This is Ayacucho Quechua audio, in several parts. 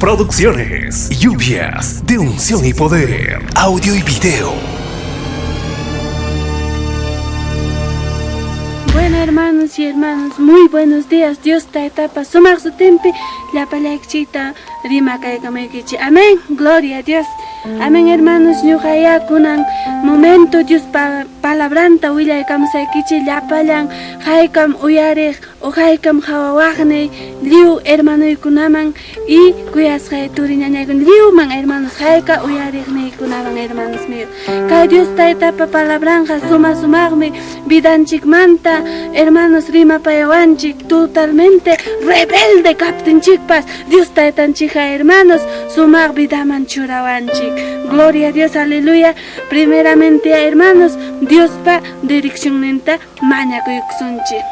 Producciones. Lluvias de unción y poder. Audio y video. Bueno, hermanos y hermanas, muy buenos días. Dios taytapa sumaq sutinpi llapallaykichikta rimakaykamaykichik. Amén. Gloria a Dios. Amén, hermanos. Ñuqaya kunan momento Dios pa palabranta willaykamusaykichik llapallan haykam uyariq o haykam qhawawaqniy lliw hermanoykunaman y kuyasqay turi ñañaykuna lliwman hermanos hayka uyariqniykunaman hermanos míos. Kay Dios taytapa palabranqa suma sumaqmi vidanchikmanta hermanos rimapayawanchik totalmente rebelde kaptinchikpas Dios taytanchikqa hermanos sumaq vidaman churawanchik. Gloria a Dios, aleluya. Primeramente hermanos Diospa direccionninta mañakuykusunchik.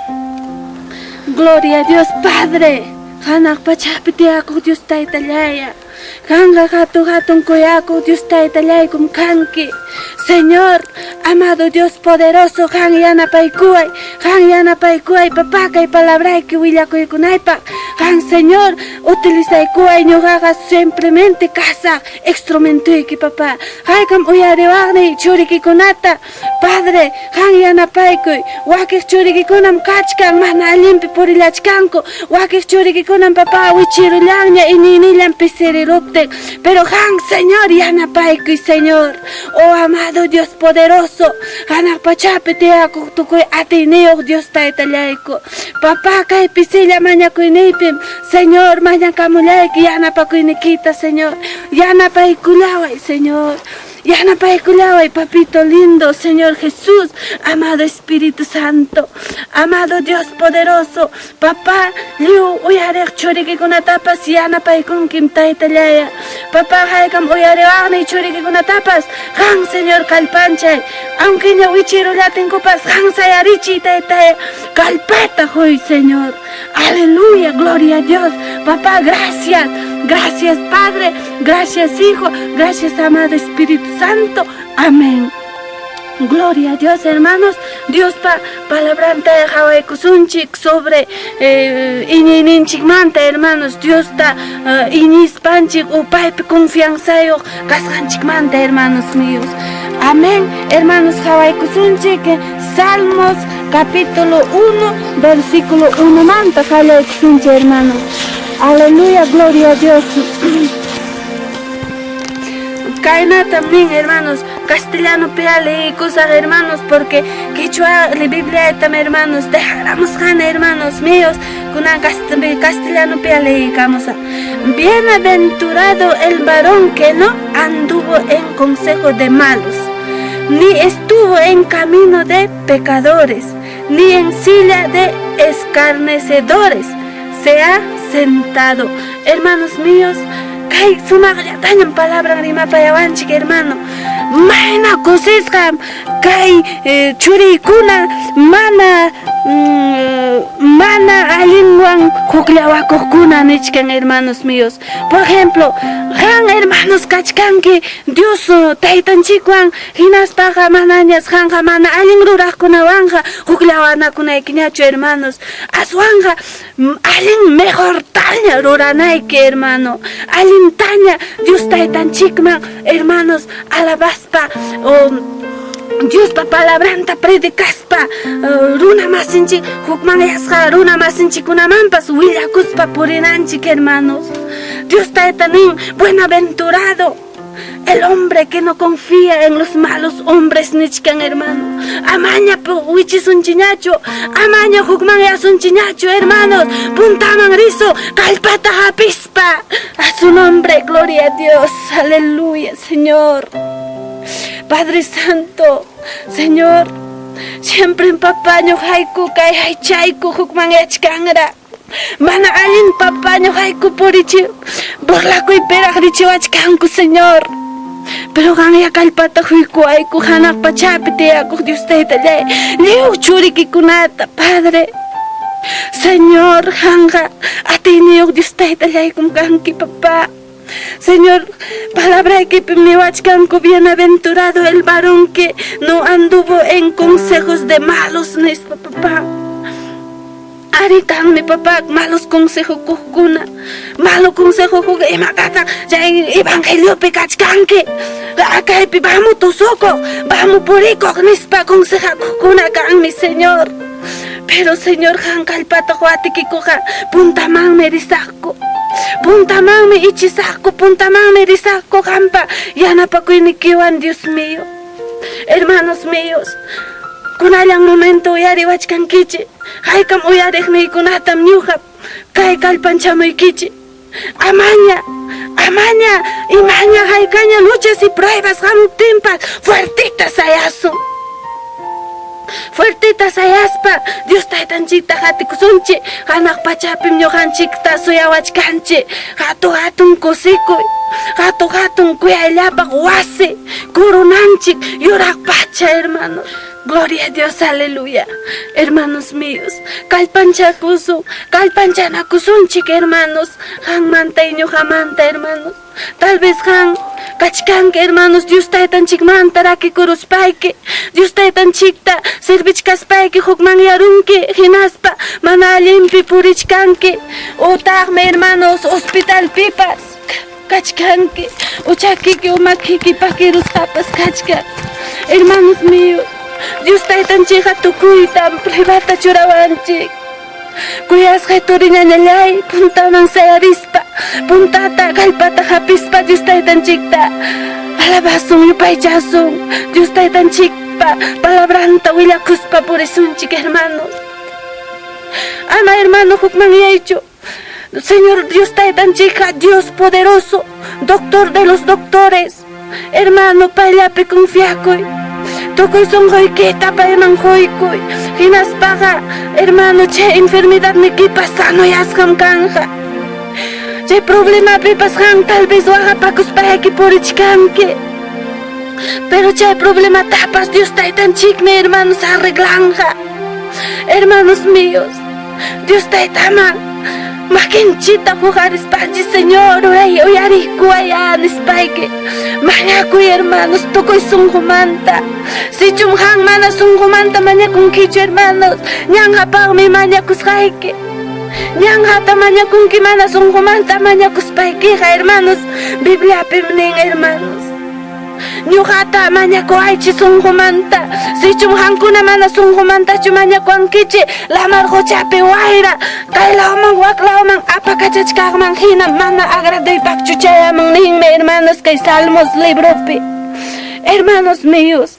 Gloria a Dios Padre, hanaq pachapi tiyakuq Dios taytallaya. Qanqa hatun-hatun kuyakuq Dios taytallaykum kanki. Señor, amado Dios poderoso, qan yanapaykuway, qan yanapaykuway, papá, kay palabrayki willakuykunaypaq. Qan, Señor, utilizaykuway, ñuqaqa simplemente kasaq instrumentoyki, papá. Haykam uyariwaqniy churikikunata, Padre, qan yanapaykuy. Wakiq churikikunam kachkan, mana allinpi purillachkanku. Wakiq churikikunam, papá, wichirullanña iñiynillan pisiriruptin. Pero qan, Señor, yanapaykuy, Señor. Oh, amado Dios poderoso, hanaq pachapi tiyakuq tukuy atiyniyuq Dios taytallayku. Papá, kay pisilla mañakuyniypim, Señor, mañakamullayki yanapakuynikita, Señor. Yanapaykullaway, Señor. Yanapaykullaway, papito lindo, Señor Jesús, amado Espíritu Santo, amado Dios poderoso, papá, lliw uyariq churikikunatapas yanapaykunkim taytallaya. Papá, haykam uyariwaqniy churikikunatapas, qan, Señor, kallpanchay, aunqueña wichirullatinkupas, qan sayarichiy, taytaya, kallpata huy, Señor. Aleluya, gloria a Dios. Papá, gracias. Gracias, Padre. Gracias, Hijo. Gracias, amado Espíritu Santo. Amén. Gloria a Dios, hermanos. Dios pa palabranta qhawaykusunchik sobre eh, iñiyninchikmanta, hermanos. Diosta eh, iñispanchik o paypi confianzayuq kasqanchikmanta, hermanos míos. Amén. Hermanos, qhawaykusunchik Salmos capítulo 1, versículo 1 manta qallaykusunchik, hermanos. Aleluya, gloria a Dios. Kaynatam nin, hermanos, castellanopiqa leeykusaq, hermanos, porque quechua Bibliatam, hermanos, dejaramusqana, hermanos míos, kunan castellanopiqa leeykamusaq. Bienaventurado el varón que no anduvo en consejo de malos, ni estuvo en camino de pecadores, ni en silla de escarnecedores se ha sentado. Hermanos míos, kay sumaqllatañam palabran rimapayawanchik, hermano. Mayna kusisqam kay eh, churiykuna mana mana allinwan hukllawakuqkuna nichkan, hermanos míos. Por ejemplo, qan hermanos kachkanki Dios taytanchikwan hinaspaqa manañas qanqa mana allin ruraqkunawanqa hukllawanakunaykiñachu, hermanos. Aswanqa allin mejortaña ruranayki, hermano. Allintaña Dios taytanchikman, hermanos, alabaspa o Diospa palabranta predicaspa runa masinchik hukmanyasqa runa masinchikkunamanpas willakuspa purinanchik, hermanos. Dios tayta nin, buenaventurado el hombre que no confía en los malos hombres nichkan, hermano. Amaña wichisunchiñachu, amaña hukmanyasunchiñachu, hermanos. Puntaman risu, kallpata hapispa. A su nombre, gloria a Dios. Aleluya, Señor. Padre Santo, Señor, siempre papá ñuqayku kay aychayku hukmanyachkanra. Mana allin papá ñuqayku purichi burlakuypiraq richiwachkanku, Señor. Pero qanya kallpata huykuwayku hanaq pachapi tiyakuq Dios taytallay, lliw churikikunata, Padre. Señor, qanqa atiyniyuq Dios taytallaykum kanki, papá. Señor, palabraykipim niwachkanku, bienaventurado el varón que no anduvo en consejos de malos, nispa, papá. Ari kanmi papá malos consejokuqkuna. Malo consejokuq imatataq chay evangeliopi kachkanki. Kaypi vamos tusukuq, vamos purikuq nispa consejakuqkuna kanmi, Señor. Pero Señor qan kallpata qowatikikuqa puntamanmi risaqku. Puntamanmi ichisaqku, puntamanmi risaqku qampa yanapakuynikiwan, Dios mío. Hermanos míos, kunallan momento uyariwachkankichik. Haykam uyariqniykunatam ñuqa kay kallpanchamuykichik. Amaña, amaña, imaña haykaña luchas y pruebas hamuptinpas fuertita sayasun. Fuertita sayaspa Dios Taytanchikta qatikusunchik. Hanaq pachapim ñuqanchikta suyawachkanchik. Hatu-hatun kusikuy, hatu-hatun kuyayllapaq wasi, coronanchik yuraq pacha, hermanos. Gloria a Dios, aleluya. Hermanos míos, kallpanchakusun, kallpanchanakusunchik, hermanos. Qanmanta y ñuqamanta, hermanos. Tal vez qan kachkanki, hermanos, Dios Taytanchikmanta rakikuruspayki, Dios Taytanchikta servichkaspayki hukmanyarunki, hinaspa mana allinpi purichkanki. Utaqmi, hermanos, hospitalpipas kachkanki, uchakiki umakiki pakirusqapas kachkan. Hermanos míos, Dios Taytanchikqa tukuytam pruebata churawanchik. Kuyasqay turiñañallay, puntaman sayarispa, puntata kallpata hapispa Dios Taytanchikta alabasun, yupaychasun. Dios Taytanchikpa palabranta willakuspa purisunchik, hermanos. Ama, hermano, hukmanyaychu. Señor Dios Taytanchikqa Dios poderoso, doctor de los doctores. Hermano, payllapi confiakuy. Tukuy sunquykita payman quykuy. Hinaspaqa, hermano, chay enfermedadnikipas sanoyasqam kanqa. Chay problemapipas qam tal vez waqapakuspayki purichkanki. Pero chay problematapas Dios Taytanchikmi, hermanos, arreglanqa. Hermanos míos, Dios Taytaman makinchita huqarispanchik, Señor, uyariykuway nispayki mañakuy, hermanos, tukuy sunqumanta. Sichum qan mana sunqumanta mañakunkichu, hermanos, ñanqapaqmi mañakusqayki. Ñanqata mañakunki mana sunqumanta mañakuspaykiqa, hermanos, Bibliapim nin, hermanos. Ñuqata mañakuwaychik sunqumanta. Sichum qankuna mana sunqumantachu mañakuwankichik, lamar quchapi wayra kay lawman wak lawman apakachachkaqman hina mana agradaypaqchu chayamun ninmi, hermanos, kay Salmos libropi. Hermanos míos,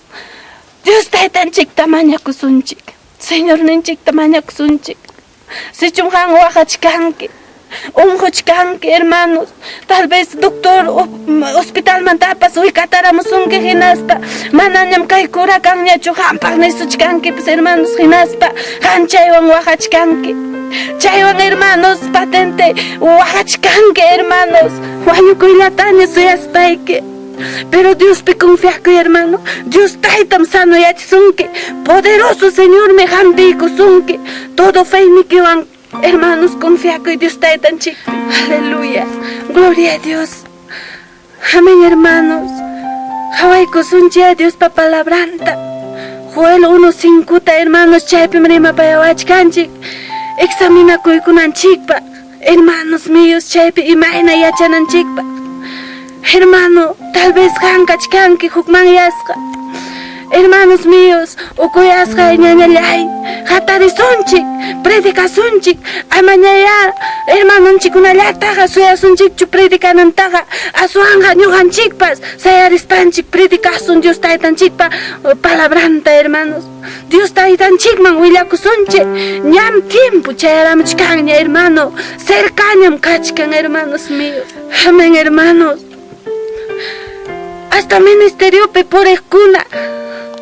Dios Taytanchikta mañakusunchik. Señorninchikta mañakusunchik. Sichum qan waqachkanki, unquchkanki, hermanos, tal vez doctor hospitalmantapas wikataramusunki hinaspa manañam kay cura kanñachu qampaq nisuchkankipas, hermanos, hinaspa qan chaywan waqachkanki. Chaywan, hermanos, patente waqachkanki, hermanos, wañukuyllataña suyaspayki. Pero Diospi confiakuy, hermano. Dios Taytam sanoyachisunki. Poderoso Señormi hampiykusunki. Todo feynikiwan, hermanos, confiakuy Dios Taytanchikpi. Aleluya. Gloria a Dios. Amén, hermanos. Qawaykusunchik Diospa palabranta. Joel 1:5ta, hermanos, chaypim rimapayawachkanchik. Examinakuykunanchikpaq. Hermanos míos, chaypi imayna yachananchikpaq. Hermano, tal vez qan kachkanki hukmanyasqa. Hermanos míos, ukuyasqa ñañallay, hatarisunchik, predicasunchik, amañayá hermanonchikkunallataqa suyasunchikchu predicanantaqa, aswanqa ñuqanchikpas sayarispanchik predicasun Dios Taytanchikpa palabranta, hermanos. Dios Taytanchikman willakusunchik. Ñam tiempo chayaramuchkanña, hermano. Cercañam kachkan, hermanos míos. Amén, hermanos. Hasta ministeriopi puriqkuna,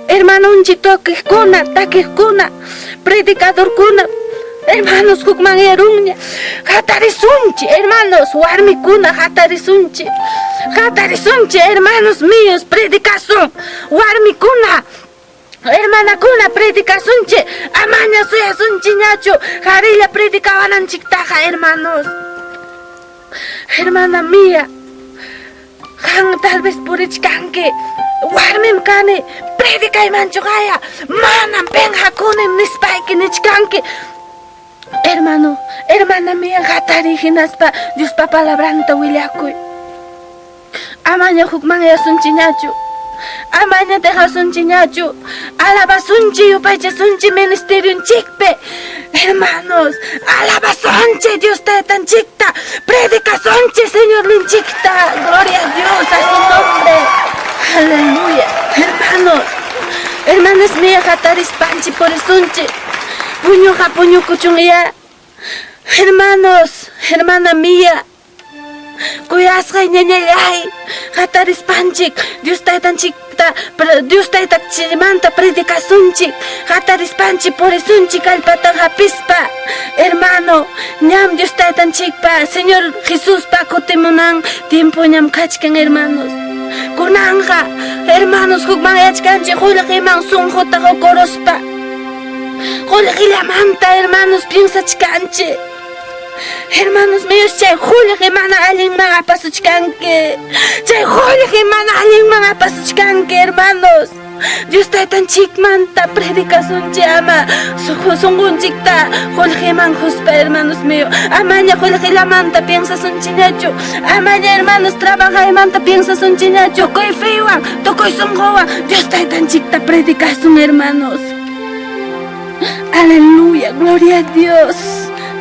hermanonchik tokiqkuna, takiqkuna, predicadorkuna, hermanos, hukmanyarunña. Hatarisunchik, hermanos, warmikuna, hatarisunchik. Hatarisunchik, hermanos míos, predicasun. Warmikuna, hermanakuna, predicasunchik. Amaña suyasunchikñachu qarilla predicawananchiktaqa, hermanos. Hermana mía, qan tal vez purichkanki, warmim kani, predicaymanchu qaya, manam penqakunim nispayki nichkanki. Hermano, hermana mía, hatariy hinaspa Diospa palabranta willakuy. Amaña hukmanyasunchikñachu. Amaña dejasunchikñachu. Alabasunchik, yupaychasunchik ministerionchikpi. Hermanos, alabasunchik Dios Taytanchikta, predicasunchik Señorninchikta. Gloria a Dios, a su nombre. Aleluya. Hermanos, hermanas mía, hatarispanchik purisunchik. Puñuqa puñukuchunyá. Hermanos, hermana mía, kuyasqay ñañallay, hatarispanchik Dios Taytanchikta, Dios Taytanchikmanta predicasunchik, hatarispanchik purisunchik kallpata hapispa. Hermano, ñam Dios Taytanchikpa, Señor Jesuspa kutimunan tiempoñam kachkan, hermanos. Kunanqa, hermanos, hukmanyachkanchik qullqiman sunquta qukuruspa. Qullqillamanta, hermanos, piensachkanchik. Hermanos míos, chay qullqi mana allinman apasuchkanki. Chay qullqi mana allinman apasuchkanki, hermanos. Dios Taytanchikmanta predicasunchik ama sunqunchikta qullqiman quspa, hermanos míos. Amaña qullqillamanta piensasunchikñachu. Amaña, hermanos, trabajaymanta piensasunchikñachu. Tukuy fewan, tukuy sunquwan Dios Taytanchikta predicasun, hermanos. Aleluya, gloria a Dios.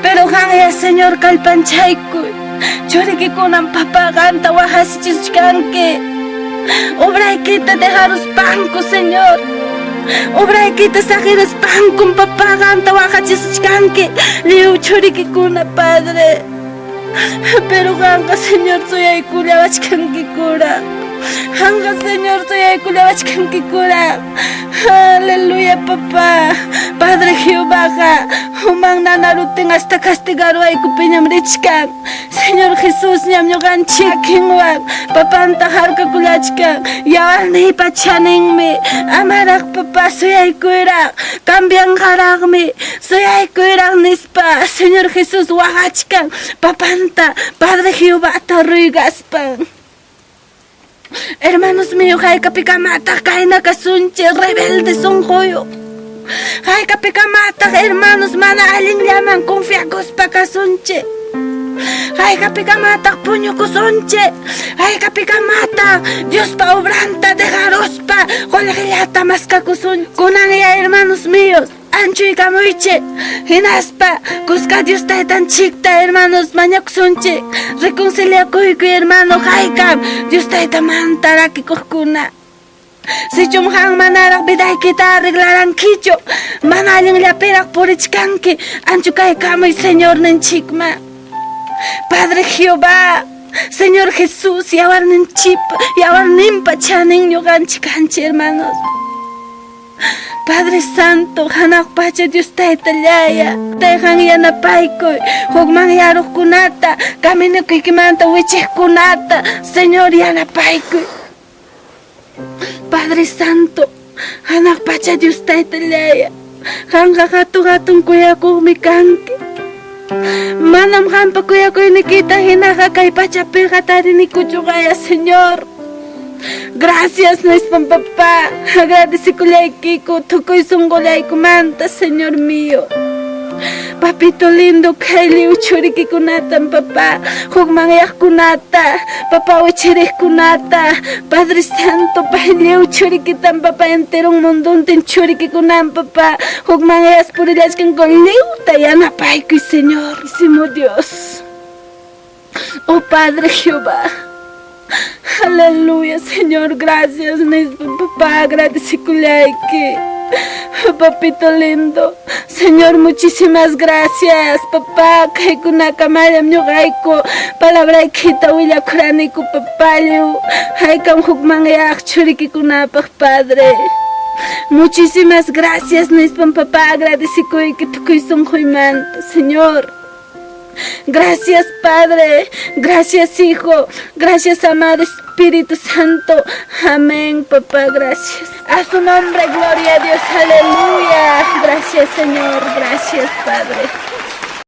Pero qanya, Señor, kallpanchaykuy. Churikikunam papá qanta waqasichishkanki. Obraykita dejaruspanku, Señor. Obraykita saqiruspankum papá qanta waqachisuchkanki. Lliw churikikuna, Padre. Pero qanqa, Señor, suyaykullawachkankikura. Qanqa, Señor, suyaykullawachkankikura. Aleluya, papá. Padre Jehovaqa uman nanarutin hasta castigaruwaykupiñam richkan. Señor Jesús ñam ñuqanchik kinwan papanta harkakullachkan. Yawarniypa chaninmi. Amaraq papá suyaykuyraq. Cambianqaraqmi. Suyaykuyraq nispa Señor Jesús waqachkan papanta Padre Jehovata ruegaspan. Hermanos míos, haykapikamataq kayna kasunchik rebelde sunquyuq. Haykapikamataq hermanos mana allinllaman confiakuspa kasunchik. Haykapikamataq puñukusunchik. Haykapikamataq Diospa obranta dejaruspa qullqillata maskakusun. Kunanya hermanos míos, anchuykamuychik. Hinaspa kuska Dios Taytanchikta hermanos mañakusunchik. Reconciliakuykuy hermano haykam Dios Taytamanta rakikuqkuna. Sichum qan manaraq vidaykita arreglarankichu, mana allinllapiraq purichkanki, anchukaykamuy Señorninchikman. Padre Jehová, Señor Jesús, yawarninchikpa, yawarninpa chanin ñuqanchik kanchik, hermanos. Padre Santo, hanaq pacha Dios Taytallaya, tayqan yanapaykuy, hukmanyaruqkunata, caminoykimanta wichiqkunata, Señor yanapaykuy. Padre Santo, hanaq pacha Dios Taytallaya, qanqa hatun-hatun kuyakuqmi kanki. Manam qampa kuyakuynikita hinaqa kay pachapiqa tarinikuchuqaya, Señor. Gracias nispam papá, agradecikullaykiku tukuy sunqullaykumanta, Señor mío. Papito lindo, kay lliw churikikunatam papá, hukmanyaqkunata, papá wichiriqkunata, Padre Santo, pay lliw churikitam papá, enteron mundontin churikikunam papá, hukmanyas purillachkanku lliwta yanapaykuy, Señor, Simo Dios. Oh Padre Jehová. Aleluya, Señor, gracias, nispa papá, agradecikullayki. Papito lindo, Señor, muchísimas gracias, papá, kaykunakamallam ñuqayku palabraykita willakuraniku, papá, lliw haykam hukmanyaq churikikunapaq, Padre. Muchísimas gracias, nispam papá, agradecikuyki tukuy sunquymanta, Señor. Gracias, Padre. Gracias, Hijo. Gracias, amado Espíritu Santo. Amén, papá. Gracias. A su nombre, gloria a Dios. Aleluya. Gracias, Señor. Gracias, Padre.